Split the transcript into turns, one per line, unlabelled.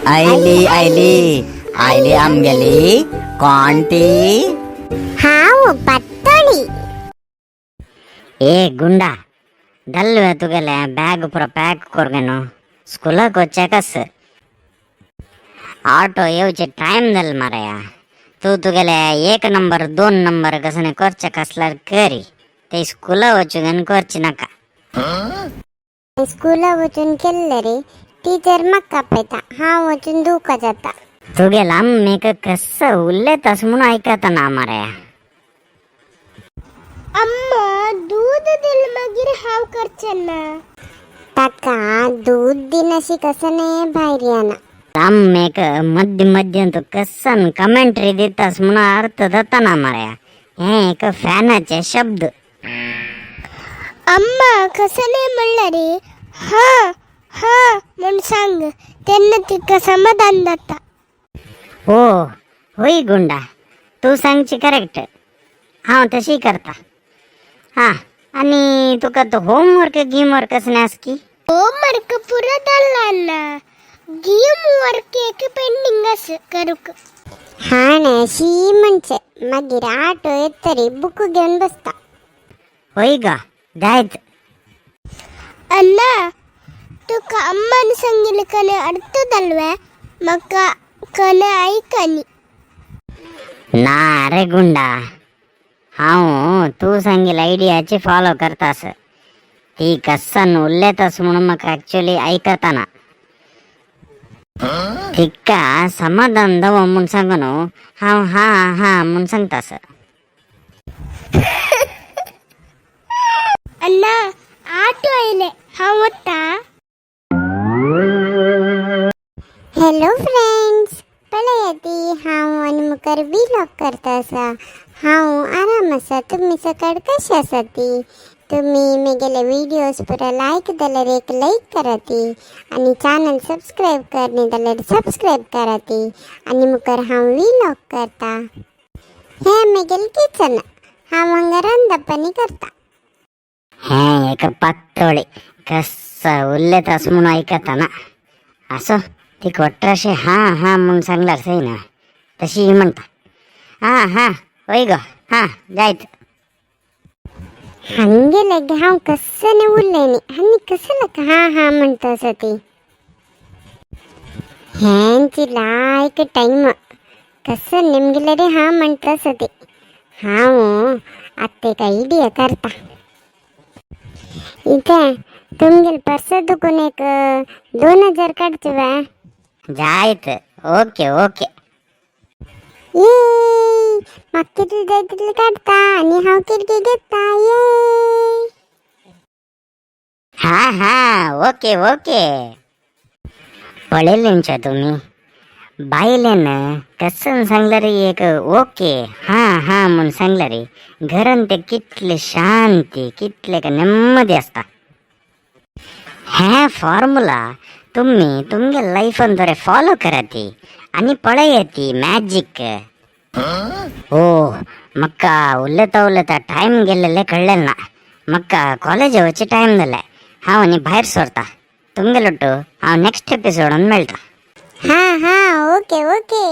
आयली आयली आयली आमगेली कोण ती?
हांव पातोळी.
ए गुंडा दल्लुवे, तुगेले ब्याग पुरा पॅक कोरगेनो स्कूलाक वच्चाकस ऑटो येवचे टायम जाल मारया. तूं तुगेले एक नंबर दोन नंबर कसने करचे कसल्यार करी, ते स्कुला वचून करची नाका.
स्कुला वचून केल्ले रे टीचर म्हाका पळयता, हांव वचून दुखा जाता.
तुगेला आम्मीक कस उल्लेतास म्हणून आयकतना मारया.
अम्मा दूध दिल मागीर हांव करचें ना. ताका दूध दिनाशी कसं नाही भायर येना.
आम्मीक मध्य मध्यंत कसन कमेंट्री दितास म्हणून अर्थ जाताना मारया. हे एक फॅनाचे शब्द.
अम्मा कसं नाही म्हणलं रे, हा हा म्हण सांग तेन्ना तिका समाधान जाता.
हो होय गुंडा, तू सांगची करेक्ट, हांव तशी करता. हा, आणि तुका तो होमवर्क गिमवर्क कसं आस की?
होमवर्क पुरा जाल्ला ना, गेम वर्क एक पेंडिंग आस करूक. हा शी म्हणचे मागीर आटो येतरी बुक घेवन बसता.
होय गा, जायत.
अण्णा, तुका अम्मान सांगिल्लें कने अर्थ जाल्वे? म्हाका कने आयकनी.
ना रे गुंडा, हांव तूं सांगिल्ले आयडियाची फॉलो करतास. ती कसन उल्लेतास म्हणून म्हाका ॲक्च्युली आयकतना तिका समाधान दव म्हूण सांगून हांव हा हा म्हूण सांगतास.
अण्णा, आटो आयले, हांव वता. हॅलो फ्रेंड्स, पळयाती हांव आनी मुखार व्लॉग करता आसा. हांव आराम आसा, तुमी सकळ कशें आसा ती? तुमी म्हगेले व्हिडियोज पुरा लायक जाल्यार एक लायक कराती आनी चॅनल सबस्क्रायब करनी जाल्यार सबस्क्रायब कराती. आनी मुखार हांव व्लॉग करता. हें म्हगेलें किचन, हांव हांगा रांदपानी करता.
हे एक पातोळी कस उल्लेतास म्हणून आयकतना. असो, ती 1800 हा हा म्हणून सांगल्यार सही ना, तशी म्हणटा हा हा. होय गो, हा जायत.
हांगेले हांव कसं उरलें आनी कसं हा हा म्हणटा आसा ती. हेंची लायक टायम कसं निमगेले रे हा म्हणटा आसा ती. हांव आतां एक आयडिया करता. इथे तुमगेले पर्स दुखून एक 2000 काडचे वे.
जायत, ओके ओके.
ये, म्हाका कितले जाय तितले काडटा आनी हांव किरकी घेता ये.
हा हा, ओके ओके. पळयलेंच्या तुमी बायलेन कसन सांगलं रे एक ओके हा हा म्हूण सांगलं रे, घरान ते कितले शांती, कितले का नेम्मदी आसता. हे फॉर्मुला तुम्ही तुमगे लायफान बरे फॉलो कराती आनी पळयाती मॅजीक. ओ, म्हाका उलयता उलयता टायम गेल्लेले कळ्ळें ना. म्हाका कॉलेज वचचे टायम जाले. हांव आनी भायर सरता. तुमगेलोटू हांव नेक्स्ट एपिसोडान मेळटा.
हा हा, ओके ओके.